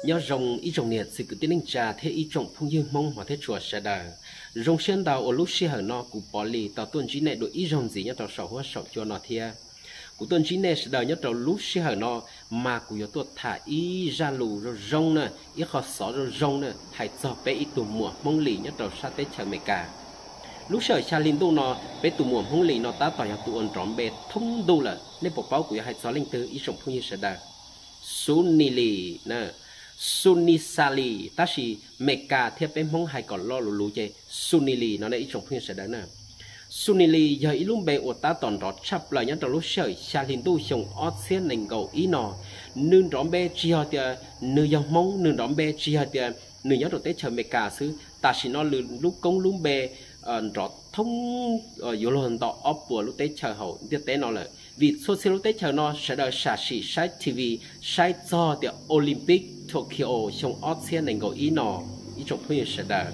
Nyob zoo ib tsoom niam txiv kwv tij neej tsa thiab ib tsoom phooj ywg Hmoob hmov thiab tshua sawv daws. Zoo siab ntau uas lub sij hawm no kuv Pov Lis tau tuaj ntsib nej dua ib zaug ntxiv nyob rau saum huab saum cua no thiab. Kuv tuaj ntsib nej sawv daws nyob rau lub sij hawm no, mas kuv yuav tuaj tham ib zaj lus zoo zoo na, ib qho xov zoo zoo na, hais txog peb ib tug muam Hmoob Lis nyob rau sab teb chaws Amelikas. Lub sij hawm xya hli ntuj no, peb tus muam Hmoob Lis no tab tom yog tus uas nrov npe thoob ntuj lawm. Nej puas paub kuv yuav hais txog leej twg ib tsoom phooj ywg sawv daws? Sunny Lee, Sunny Sally, tab sis Amelikas thiab peb Hmoob hais kom lo lus luv ces Sunny Lee no ne ib tsoom phooj ywg sawv daws na. Sunny Lee yog ib lub npe uas tab tom nrov tshaj plaws nyob rau lub sij hawm xya hli ntuj xyoo ob txhiab nees nkaum ib no. Nws nrov npe tsis yog tias nws yog Hmoob, nws nrov npe tsis yog tias nws nyob rau teb chaws Amelikas xwb, tam sim no nws lub koob lub npe nrov thoob, yuav luag nto ob puas lub teb chaws hauv ntiaj teb no lawm, vim txhua txhia lub teb chaws no sawv daws sam sim saib T V, saib txog tias Olympic Tokyo xyoo ob txhiab nees nkaum ib no. Ib tsoom phooj ywg sawv daws,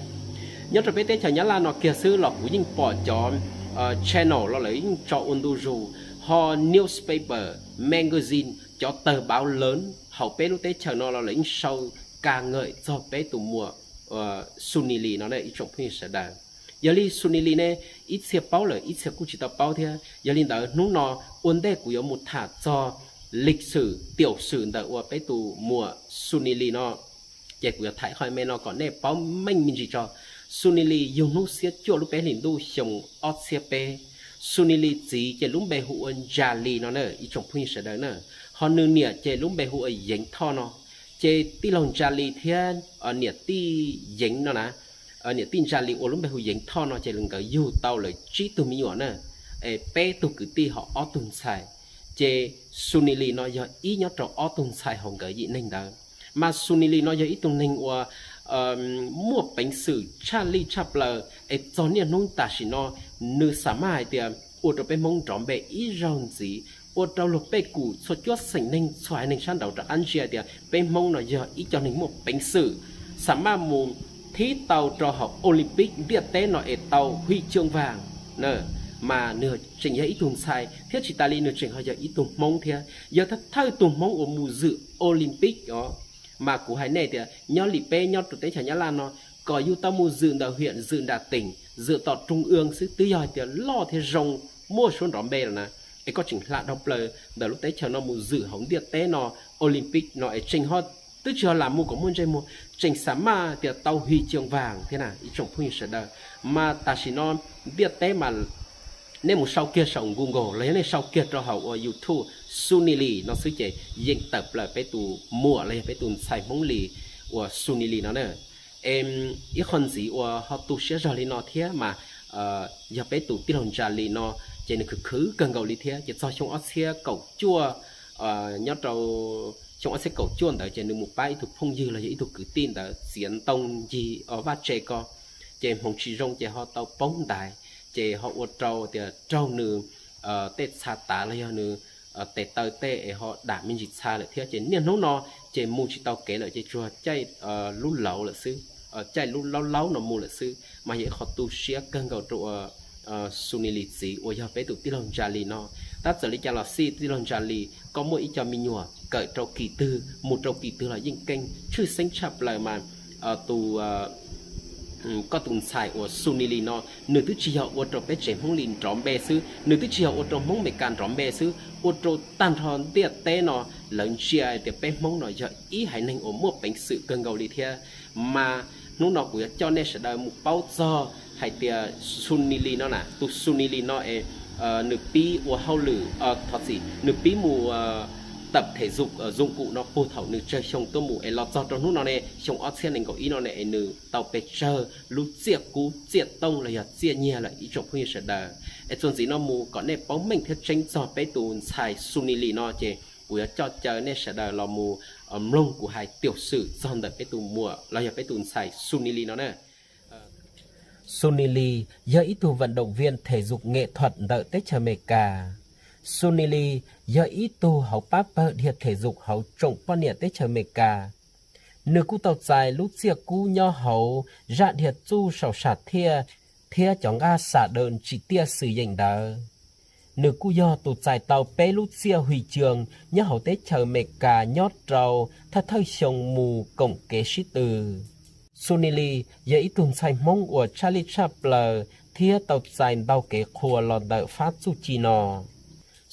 nyob rau peb teb chaws Nyab Laj no kiag xwb los kuv yeej pom cov channel los lawv yeej tso ua ntu zus, ho newspaper, magazine, cov tawg pauv lawv hauv peb lub teb chaws no los lawv yeej sau ca ngawm txog peb tus muam Sunny Lee no ne ib tsoom phooj ywg sawv daws. Yog li Sunny Lee ne, ib txhia paub lawm ib txhia kuj tsis tau paub thiab. Yog li ntawd hnub no ua ntej kuv yuav mus tham txog lig xwm tiaum xwm ntawm uas peb tus muam Sunny Lee no, ces kuv yuav tham qhov me no kom nej paub meej me ntsis tso. Sunny Lee yug hnub xiab cuaj lub peb hlis ntuj xyoo ob txhiab peb. Sunny Lee txiv ces lub npe hu ua Ntsa Lis no na ib tsoom phooj ywg sawv daws na. Ho nws niam ces lub npe hu ua Yeev Thoj no. Ces tij laug Ntsa Lis thiab niam tij Yeev no na, niam tij Ntsa Lis uas lub npe hu Yeev Thoj no ces nkawd yug tau lawv tsib tug me nyuam na, es peb tug kwv tij ho ob tug ntxhais. Ces Sunny Lee no yog ib nyob rau ob tug ntxhais hauv nkawd yim neeg ntawd. Mas Sunny Lee no yog ib tug neeg uas muaj peev xwm tshaj lij tshaj plaws es txog niaj hnub tam sim no nws xam maj hais tias ua rau peb Hmoob nrov npe ib zaug ntxiv, ua rau luag pej kum txhua cuab xeem neeg txhua haiv neeg sab nraud rov qab ntsia tias peb Hmoob no yog ib co neeg muaj peev xwm, xam maj mus thib tau rau hauv Olympic ntiaj teb no es tau huy chương vàng na. Mas nws tseem yog ib tug ntxhais thiab tsis tas li nws tseem ho yog ib tug Hmoob thiab, yog thawj thawj tug Hmoob uas mus zwm Olympic os. Mas kuv hais nej tias nyob li peb nyob rau teb chaws Nyab Laj no, kom yus tau mus zwm ntawm hiam zwm nram teem zwm tom trung ương xwb twb yog hais tias loj thiab zoo, muaj suab nrov npe lawm na. Es koj tseem hla dhau plaws ntawm lub teb chaws no mus zwm hauv ntiaj teb no, Olympic no es tseem ho twb tsis ho lam mus kom muaj ntsej muag tseem xam maj tias tau huy chương vàng thiab na ib tsoom phooj ywg sawv daws. Mas tam sim no ntiaj teb mas nej mus sau kiag saum Google los yog nej sau kiag rau hauv uas YouTube Sunny Lee no xwb ces yeej tawm plaws peb tus muam los yog peb tus ntxhais Hmoob Lee uas Sunny Lee no na. Ib qho ntxiv uas ho tu siab zog li no thiab mas yog peb tus tij laug Ntsa Lis no, ces nws khwv khwv kawg nkaus li thiab ces txog xyoo ob txhiab kaum cuaj, nyob rau xyoo ob txhiab kaum cuaj ntawd ces nws mus pab ib tug phooj ywg los yog ib tug kwv tij ntawd txiav ntoo ncig vaj tse ko, ces hmoov tsis zoo ces ho tau poob ntaiv, ces ho ua rau tias raug nws tej txha tav los yog nws tes taw tej es ho dam me ntsis txha lawm thiab ces niaj hnub no ces mus tsis tau kev lawm ces tsuas caij lub laub lawm xwb, caij lub laub laub no mus lawm xwb. Mas yog ib qho tu siab kawg nkaus rau uas Sunny Lee txiv uas yog peb tus tij laug Ntsa Lis no. Tab txawm li cas los xij tij laug Ntsa Lis koj muaj ib co me nyuam kawm rau kis twg mus rau kis twg los yeej keej tshwj xeeb tshaj plaws mas tus koj tus ntxhais uas Sunny Lee no, nws twb tsis yog ua rau peb tsev Hmoob Lis nrov npe xwb, nws twb tsis yog ua rau Hmoob Meskas nrov npe xwb, ua rau tag nrho ntiaj teb no lawv ntsia tias peb Hmoob no yog ib haiv neeg uas muaj peev xwm kawg nkaus li thiab. Mas hnub no kuv yuav coj nej sawv daws mus paub txog hais tias Sunny Lee no na, tus Sunny Lee no es nws pib ua hauj lwm, thov txim, nws pib mus tập thể dục dụng cụ no puag thaum nws tsawg xyoo tuaj mus es los txog rau hnub no ne, xyoo ob txhiab nees nkaum ib no ne es nws tau pes tsawg lub txiaj kub txiaj tooj los yog txiaj nyiag lawm ib tsoom phooj ywg sawv daws. Es txuas ntxiv no mus kom nej paub meej thiab tseeb txog peb tus ntxhais Sunny Lee no ces kuv yuav coj caw nej sawv daws los mus mloog kuv hais tiam xwm txog ntawm peb tus muam los yog peb tus ntxhais Sunny Lee no na. Sunny Lee yog ib tug vận động viên thể dục nghệ thuật ntawm teb chaws Amelikas. Sunny Lee yog ib tug hauv pab pawg dhia thể dục hauv tsoom poj niam teb chaws Amelikas. Nws kuj tau txais lub txiaj kub nyob hauv zaj dhia txuj saum sam thiaj thiab cov nqaj xam daws tsim tiaj xwm yeem ntawd. Nws kuj yog tus txais tau peb lub txiaj hwj chwj nyob hauv teb chaws Amelikas nyob rau thawj thawj xyoo mus koom kev sib tw. Sunili yog ib tug ntxhais Hmoob uas tshaj lij tshaj plaws thiab tau txais ntau kev qhuas los ntawm fab txuj ci no.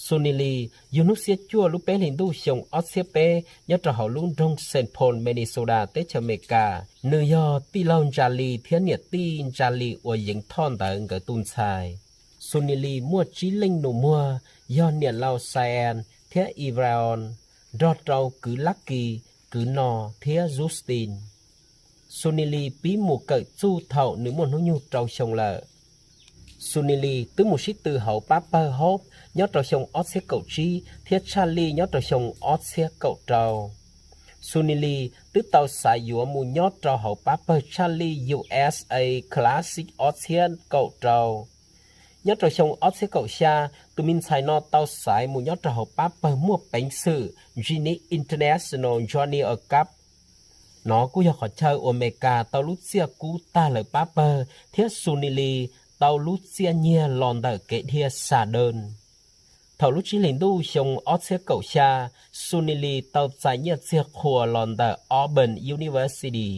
Sunili yug hnub xiab cuaj lub peb hlis ntuj xyoo ob txhiab peb nyob rau hauv lub nroog Saint Paul, Minnesota, teb chaws Amelikas. Nws yog tij laug Ntsa Li thiab niam tij Ntsa Li uas Yeev Thoj ntawd nkawd tus ntxhais. Sunili muaj tsib leej nus muag, yog niam laus Cyan thiab Ivraon, nrog rau kwv Lucky, kwv No thiab Justin. Sunili pib mus kawm txuj thaum nws muaj hnub nyoog rau xyoo lawm. Sunili twb mus sib tw hauv pab pawg Hope nyob rau xyoo ob txhiab kaum tsib thiab Tshaj Lij nyob rau xyoo ob txhiab kaum rau. Sunili twb tau xaiv yuav mus nyob rau hauv pab pawg Tshaj Lij U S A Classic ob txhiab kaum rau. Nyob rau xyoo ob txhiab kaum xya, tus me ntxhais no tau xaiv mus nyob rau hauv pab pawg muaj peev xwm Guinness International Junior Cup. Nov kuj yog qhov chaw uas Amelikas tau lub txiaj kub tag lawv pab pawg thiab Sunili tau lub txiaj nyiag los ntawm kev dhia xa dej. Thaum lub tsib hlis ntuj xyoo ob txhiab kaum xya, Sunili tau txais nyiaj txiag qhuas los ntawm Auburn University.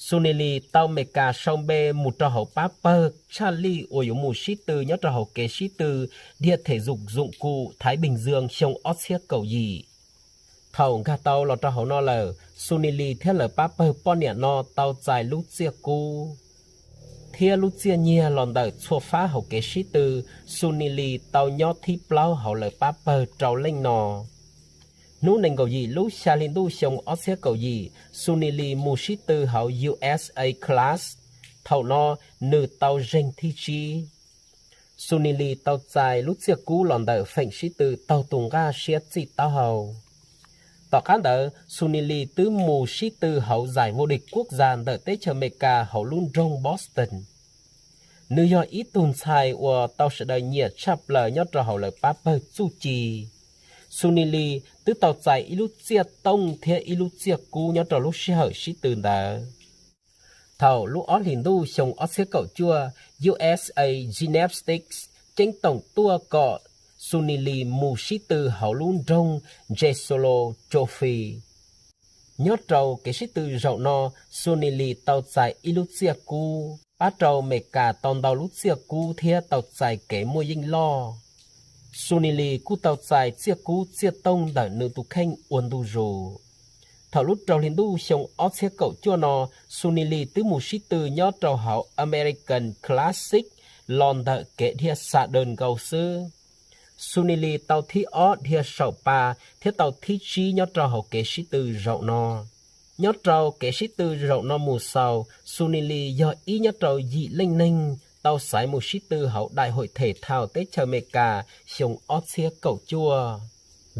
Sunili tau Amelikas sau npe mus rau hauv pab pawg Tshaj Lij uas yuav mus sib tw nyob rau hauv kev sib tw dhia thể dục dụng cụ Thái Bình Dương xyoo ob txhiab kaum yim. Thaum nkag tau los rau hauv no lawm, Sunili thiab lawv pab pawg poj niam no tau txais lub txiaj kub thiab lub txiaj nyiag los ntawm txhua fab hauv kev sib tw. Sunili tau nyob thib plaub hauv lawv pab pawg rau leej no. Hnub nees nkaum yim lub xya hli ntuj xyoo ob txhiab kaum yim, Sunili mus sib tw hauv U S A Classic. Thaum no, nws tau zeeg thib tsib. Sunili tau txais lub txiaj kub los ntawm feem sib tw taug tus nqaj siab txij taub hau. Tom qab ntawd, Sunili twb mus sib tw hauv giải vô địch quốc gia ntawm teb chaws Amelikas hauv lub nroog Boston. Nws yog ib tug ntxhais uas tau sawv daws nyiam tshaj plaws nyob rau hauv lawv pab pawg txuj ci. Sunili twb tau txais ib lub txiaj tooj thiab ib lub txiaj kub nyob rau lub sij hawm sib tw ntawd. Thaum lub ob hlis ntuj xyoo ob txhiab kaum cuaj, U S A Gymnastics ceeb toom tuaj kom Sunili mus sib tw hauv lub nroog Jesolo Trophy. Nyob rau kev sib tw zaum no, Sunili tau txais ib lub txiaj kub, pab rau Amelikas tau ntau lub txiaj kub thiab tau txais kev muaj yeej loj. Sunili kuj tau txais txiaj kub txiaj tooj ntawm nws tus kheej ua ntu zus. Thaum lub rau hli ntuj xyoo ob txhiab kaum cuaj no, Sunili twb mus sib tw nyob rau hauv American Classic los ntawm kev dhia xa dej nkaus xwb. Sunili tau thib ob dhia saum pa thiab tau thib tsib nyob rau hauv kev sib tw zaum no. Nyob rau kev sib tw zaum no mus xaus, Sunili yog ib nyob rau yim leej neeg tau xaiv mus sib tw hauv Đại hội thể thao teb chaws Amelikas xyoo ob txhiab kaum cuaj.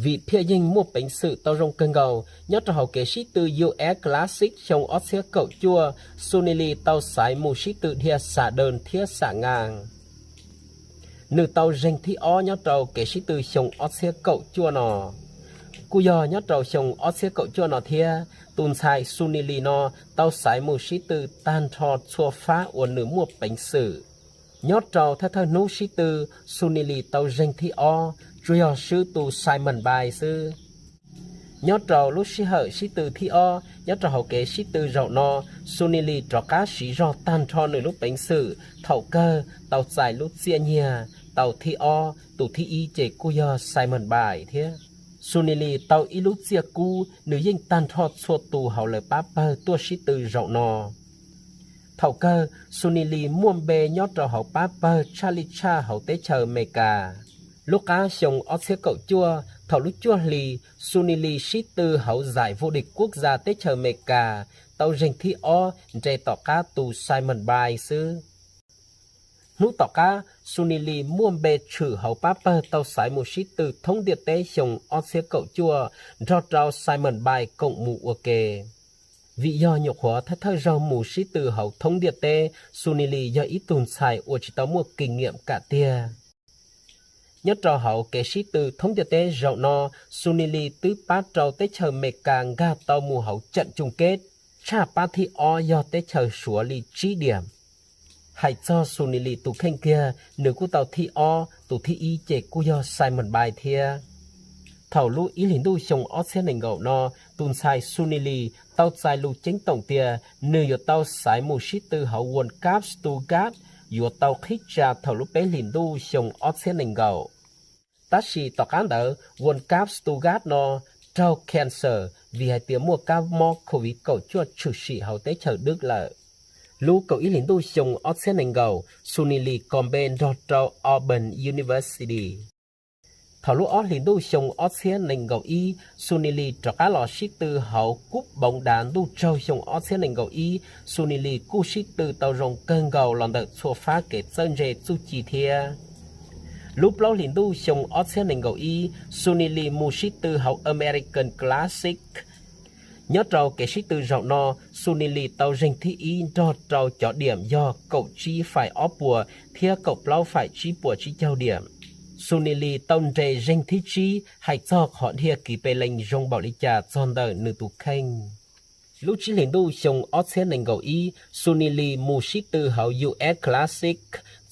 Vim thiaj yeej muaj peev xwm tau zoo kawg nkaus, nyob rau hauv kev sib tw U S Classic xyoo ob txhiab kaum cuaj, Sunili tau xaiv mus sib tw dhia xa dej thiab xa nqaj. Nws tau zeeg thib ob nyob rau kev sib tw xyoo ob txhiab kaum cuaj no. Kuj yog nyob rau xyoo ob txhiab kaum cuaj no thiab, tus ntxhais Sunili no tau xaiv mus sib tw tag nrho txhua fab uas nws muaj peev xwm. Nyob rau thawj thawj hnub sib tw, Sunili tau zeeg thib ob, tsuas yog swb tus Simon Biles xwb. Nyob rau lub sij hawm sib tw thib ob nyob rau hauv kev sib tw zaum no, Sunili rov qab siv zog tag nrho nws lub peev xwm, thaum kawg tau txais lub txiaj nyiag tau thib ob, tus thib ib ces kuj yog Simon Biles thiab. Sunili tau ib lub txiaj kub nws yeej tag nrho txhua tus hauv lawv pab pawg tuaj sib tw zaum no. Thaum kawg, Sunili muaj npe nyob rau hauv pab pawg tshaj lij tshaj hauv teb chaws Amelikas. Lub qab xyoo ob txhiab kaum cuaj, thaum lub cuaj hli, Sunili sib tw hauv giải vô địch quốc gia teb chaws Amelikas, tau zeeg thib ob nres tom qab tus Simon Biles xwb. Hnub tom qab, Sunili muaj npe tshwm hauv pab pawg tau xaiv mus sib tw thoob ntiaj teb xyoo ob txhiab kaum cuaj nrog rau Simon Biles koom mus ua ke. Vim yog nyuam qhuav thawj thawj zaug mus sib tw hauv thoob ntiaj teb, Sunili yog ib tug ntxhais uas tsis tau muaj kinh nghiệm kam tiag. Nyob rau hauv kev sib tw thoob ntiaj teb zaum no, Sunili twb pab rau teb chaws Amelikas nkag tau mus hauv trận chung kết, tshaj pab thib ob yog teb chaws Suav li tsib điểm. Hais txog Suni Lee tus kheej kiag, nws kuj tau thib ob, tus thib ib ces kuj yog Simon Biles thiab. Thaum lub ib hlis ntuj xyoo ob txhiab nees nkaum no, tus ntxhais Suni Lee tau txais lus ceeb toom tias nws yuav tau xaiv mus sib tw hauv World Cup Stuttgart yuav tau qhib tsa thaum lub peb hlis ntuj xyoo ob txhiab nees nkaum. Tab sis tom qab ntawd World Cup Stuttgart no raug cancel vim hais tias muaj kab mob Covid kaum cuaj tshwm sim hauv teb chaws Dwb lawm. Lub kaum ib hlis ntuj xyoo ob txhiab nees nkaum, Suni Lee kos npe nrog rau Auburn University. Thaum lub ob hlis ntuj xyoo ob txhiab nees nkaum ib, Suni Lee rov qab los sib tw hauv kub boov dav ntuj tsaug xyoo ob txhiab nees nkaum ib, Suni Lee kuj sib tw tau zoo kawg nkaus los ntawm txhua fab kev txawj ntse txuj ci thiab. Lub plaub hlis ntuj xyoo ob txhiab nees nkaum ib, Suni Lee mus sib tw hauv American Classic. Nyob rau kev sib tw zaum no, Suni Lee tau zeeg thib ib nrog rau cov diam yog kaum tsib faim ob puas thiab kaum plaub faim tsib puas tsib caug diam. Suni Lee tau nres zeeg thib tsib hais txog qhov dhia kiv pes lees zoo npaum li cas txog ntawm nws tus kheej. Lub tsib hlis ntuj xyoo ob txhiab nees nkaum ib, Suni Lee mus sib tw hauv U S Classic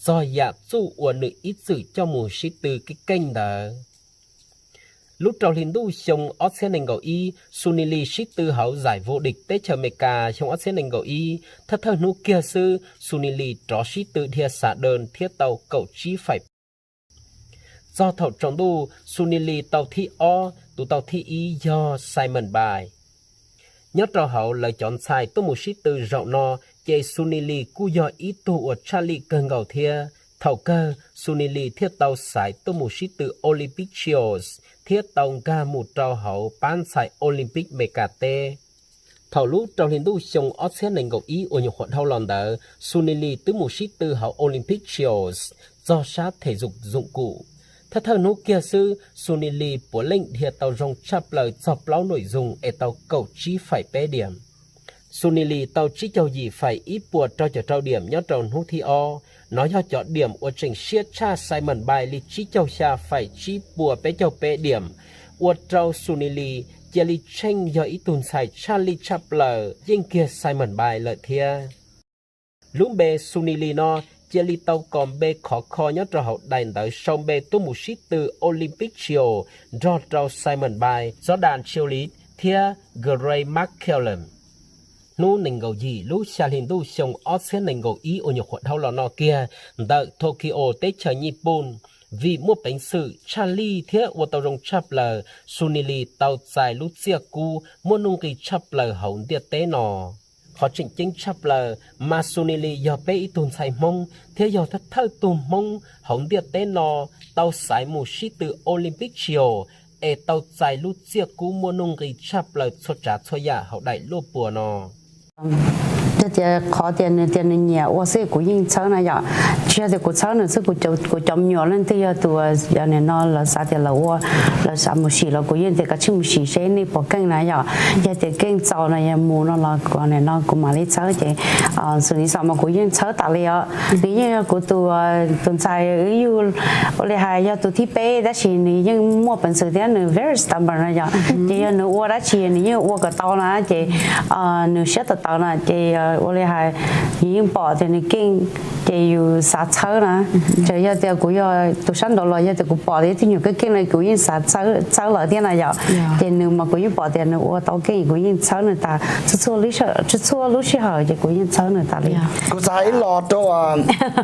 txog yam txuj uas nws ib txwm coj mus sib tw keej keej ntawd. Lub rau hli ntuj xyoo ob txhiab nees nkaum ib, Suni Lee sib tw hauv zais vô địch teb chaws Amelikas xyoo ob txhiab nees nkaum ib, thawj thawj hnub kiag xwb Suni Lee rov sib tw dhia xav dee thiab tau kaum tsib faim. Txog thaum tsaus ntuj, Suni Lee tau thib ob, tus tau thib ib yog Simon Biles. Nyob rau hauv lawv cov ntxhais tuaj mus sib tw zaum no, ces Suni Lee kuj yog ib tug uas tshaj lij kawg nkaus thiab. Thaum kawg Suni Lee thiaj tau xaiv tuaj mus sib tw Olympic Trials thiab tau nkag mus rau hauv pab ntxhais Olympic Amelikas teb. Thaum lub rau hli ntuj xyoo ob txhiab nees nkaum ib uas nyuam qhuav dhau los ntawd, Suni Lee twb mus sib tw hauv Olympic Trials txog sab thể dục dụng cụ. Thawj thawj hnub kiag xwb, Suni Lee puav leej dhia tau zoo tshaj plaws txog plaub nội dung es tau kaum tsib faim peb diam. Suni Lee tau tsib caug yim faim ib puas rau caum rau diam nyob rau hnub thib ob. Nov yog cov diam uas tseem siab tshaj Simon Biles li tsib caug xya faim tsib puas peb caug peb diam, ua rau Suni Lee cia li tsheej yog ib tug ntxhais tshaj lij tshaj plaws yeej kiag Simon Biles lawm thiab. Lub npe Suni Lee no cia li tau kos npe khov kho nyob rau hauv daim ntawv sau npe tuaj mus sib tw Olympic Trials nrog rau Simon Biles, Jordan Child Lead thiab Gray McCallum. Hnub nees nkaum yim lub xya hli ntuj xyoo ob txhiab nees nkaum ib uas nyuam qhuav dhau los no kiag, ntawm Tokyo teb chaws Nyij Pooj, vim muaj peev xwm tshaj lij thiab ua tau zoo tshaj plaws, Suni Lee tau txais lub txiaj kub muaj nuj nqis tshaj plaws hauv ntiaj teb no. Qhov tseem ceeb tshaj plaws mas Suni Lee yog peb ib tug ntxhais Hmoob thiab yog thawj thawj tug Hmoob hauv ntiaj teb no tau xaiv mus sib tw Olympic Trials es tau txais lub txiaj kub muaj nuj nqis tshaj plaws txhua tsav txhua yam hauv daim luaj puas no. Yog tias qhov tias nws tias nws nyiam ua xwb kuv yeej txhawb na yom. Tsis yog tias kuv txhawb nws xwb, kuv cov me nyuam leej twg yog tus, yog nim no lawv xav tias lawv ua, lawv xav mus sim los kuv yeej tias kav tsij mus sim seb nej puas keej na yom. Yog tias keej txaus no yog mus no los nim no kuv mam li txhawb ces Suni Lee mas kuv yeej txhawb tas li os. Nws yeej yog kuv tus, tus ntxhais wb yug, ua li hais yog tus thib peb tab sis nws yeej muaj peev xwm thiab nws very stubborn no yom. Ces yog nws ua dab tsi nws yeej ua kom tau na ces nws siab tawv tawv na ces ua li hais yus yeej pom tias nws keej ces yus xav txhawb na. Ces yog tias kuv yog tus sab nraud los yog tias kuv pom tias ib tug me nyuam keej keej no kuv yeej xav txhawb lawm thiab na yom. Ces nws mas kuv yeej pom tias nws ua tau keej kuv yeej txhawb nws tas txhua txhua lub sij hawm ces kuv yeej txhawb nws tas li. Kuv xav hais ib los rau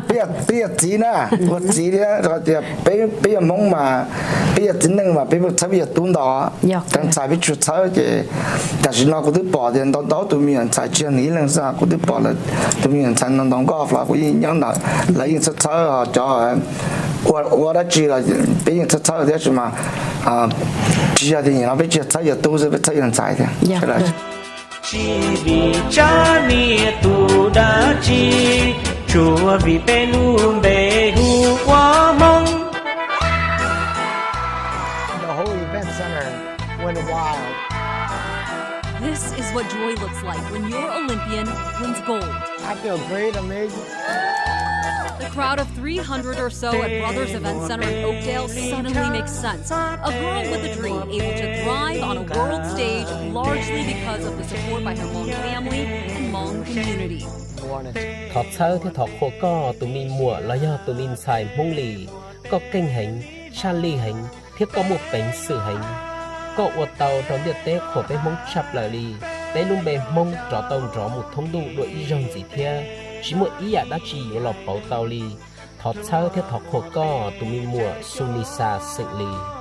peb yog txiv na, ua txiv thiab tias peb yog Hmoob mas peb yog txiv neej mas peb txhawb peb yog tub ntau. Cov ntxhais peb tsis txhawb ces tam sim no kuv twb pom tias ntau ntau tus me nyuam ntxhais tsis yog nws ib leeg xwb, kuv twb pom lawv tus me nyuam ntxhais ntau ntau nkauj hluas kuv yeej nyob ntawd lawv yeej txhawb txhawb, cov ua dab tsi los peb yeej txhawb txhawb thiab sis mas tsis yog tias nim no peb tsis yog txhawb yog tub xwb, peb txhawb yog ntxhais thiab. Tsis vim tsab niag tus dab tsi, tsuas vim peb lub npe hu ua Hmoob. The whole event center went wild. This is what joy looks like when your Olympian wins gold. I feel great, amazing. The crowd of three hundred or so at Brothers Event Center in Oakdale suddenly makes sense. A girl with a dream able to thrive on a world stage largely because of the support by her Hmong family and Hmong community. Thov txhawb thiab thov qhuas koj tus me muam los yog tus me ntxhais Hmoob Lis, koj keej heev, tshaj lij heev thiab koj muaj peev xwm heev. Koj ua tau rau ntiaj teb qhuas peb Hmoob tshaj plaws li. Peb lub npe Hmoob rov tau nrov mus thoob ntuj dua ib zaug ntxiv thiab, tsis muaj ib yam dab tsi yuav los pauv tau li. Thov txhawb thiab thov qhuas koj tus me muam Sunisa xeem Lis.